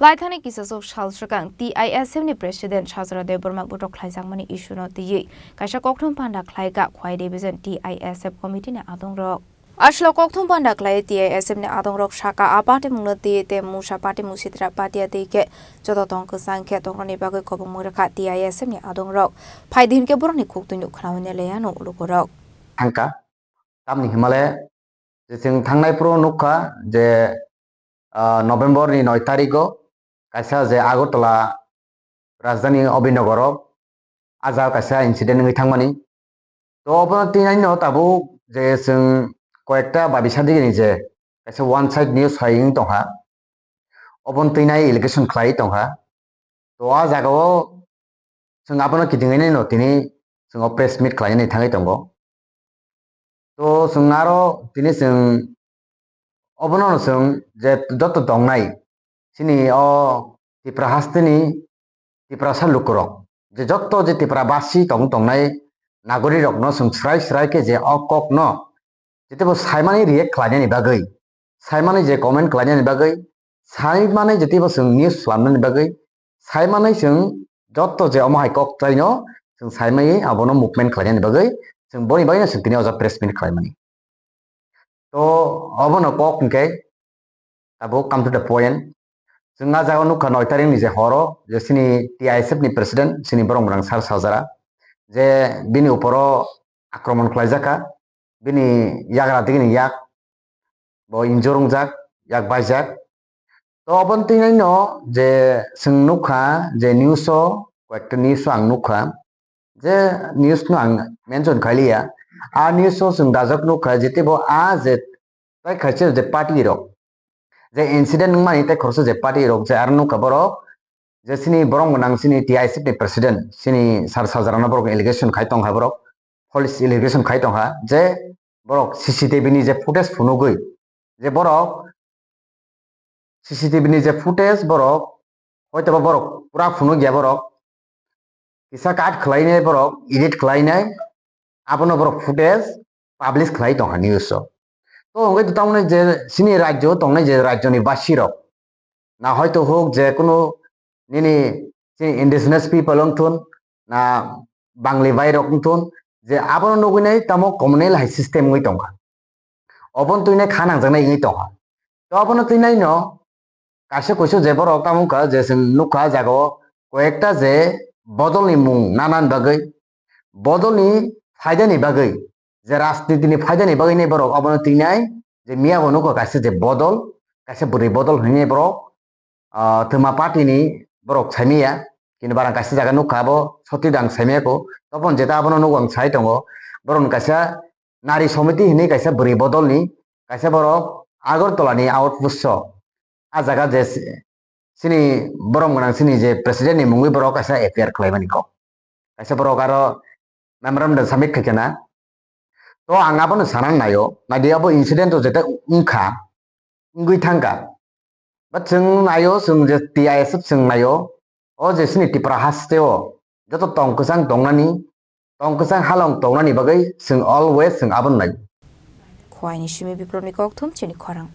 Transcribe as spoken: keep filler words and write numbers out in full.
Laithani kisasok sal swkang T I S F ni President Sajra Debbarma botok khlaijakmani issue no twiwi kaisa kokthum panda khlaikha Khwai Division T I S F committee ni adongrok. Aswk kokthum panda khlai T I S F ni adongrok saka a party mungno twiwi tei mungsa party mung sitra party a twi khe joto tong kwchang khe tongnani bagwi kobongmung rwkha T I S F ni adongrok. Phai din khe borokni khuktwi nuk khna hwnwi le ano lukurok. Thangkha. Tamni himale je chwng thangnai phuru nukha je, ah, November ni noi tarigo kaisa je Agartala rajdhani Abhinagaro a jaga kaisa incident wngwi thangmani. To obono tinaino tabuk je chwng koyekta babisadigini je kaisa one side news hai wng tongkha, obono twinai allegation khlai tongkha. To a jagao chwng abono kitingwi naino tini chwng o press meet khlainani thangwi tongo. To chwng aro tini chwng obono chwng je joto tongnai chini o Tipra hasteni Tiprasa lukurok je joto je Tipra basi tong tongnai nagorirokno chwng srai srai khe je o kokno jotebo saimani react khlainani bagwi, saimani je comment khlainani bagwi, saimani jotebo chwng news slamnani bagwi, saimani chwng joto je omo hai kok tlaino chwng saimani abono movement khlainani bagwi chwng boni bagwino chwng tini o jaga press meet khlaimani. To obono kok hwnkhe tabuk come to the point. Chwng a jaga nukha noi tarikni je horo je chini T I S F ni president chini borok gwnang Sar Sajara je bini uporo akromon khlaijakha, bini yagra digini yak bo injure wngjak, yak baijak. To obono twi naino je chwng nukha je news o, koyekta news o ang nukha je news no ang mention khailiya. A news o chwng dajak nukha je teibo a je tai khaisa je party rok je incident wngmani tei khoroksa je party rok je aro nukha borok je chini borok gwnang chini T I S F ni president chini Sar Sajarano borok allegation khai tongkha borok, false allegation khai tongkha je borok C C T V ni je footage phunugwi je borok C C T V ni je footage borok hoitoba borok pura phunukya borok kisa cut khlainai borok edit khlainai abono borok footage publish khlai tongkha news o. To hwnkhe to tamoni je chini rajyo tongnai je rajyoni basirok na hoito huk je kunu nini chini indigenous people wngthun na Bangli bairok wngthun je abono nugwi nai tamo communal hai system wngwi tongkha. Obono twi nai kha nangjaknai wngwi tongkha. To obono twi naino kaisa kuisu je borok tamo wngkha je chwng nukha jagao koyekta je bodolni mung nanani bagwi, bodolni phaidani bagwi, je rajnitini phaidani bagwi nai borok obono twi nai je miya bo nukha kaisa je bodol, kaisa bwrwi bodol hinwi borok ah, twma party ni borok saimaya, kintu barang kaisa jaga nukha abo sotwi dang saimaya ko, topon jeta abono nugo ang sai tongo, borok ni kaisa nari somiti hinwi kaisa bwrwi bodol ni kaisa borok Agartala ni outpost o, a jaga je si-, chini borom gwnang chini je president ni mungwi borok kaisa F I R khlai mani kok. Kaisa borok aro memorandum submit khai khena. To ang abono sana naio, naidi abo incident o jeta wngkha, wngwi thangkha. But chwng naio, chwng je T I S F chwng naio, o je chini Tipra haste o joto tong kwchang tongnani, tong kwchang halong tongnani bagwi chwng always chwng abono naio. Khwaini simi Biplobni kokthum chini khorang.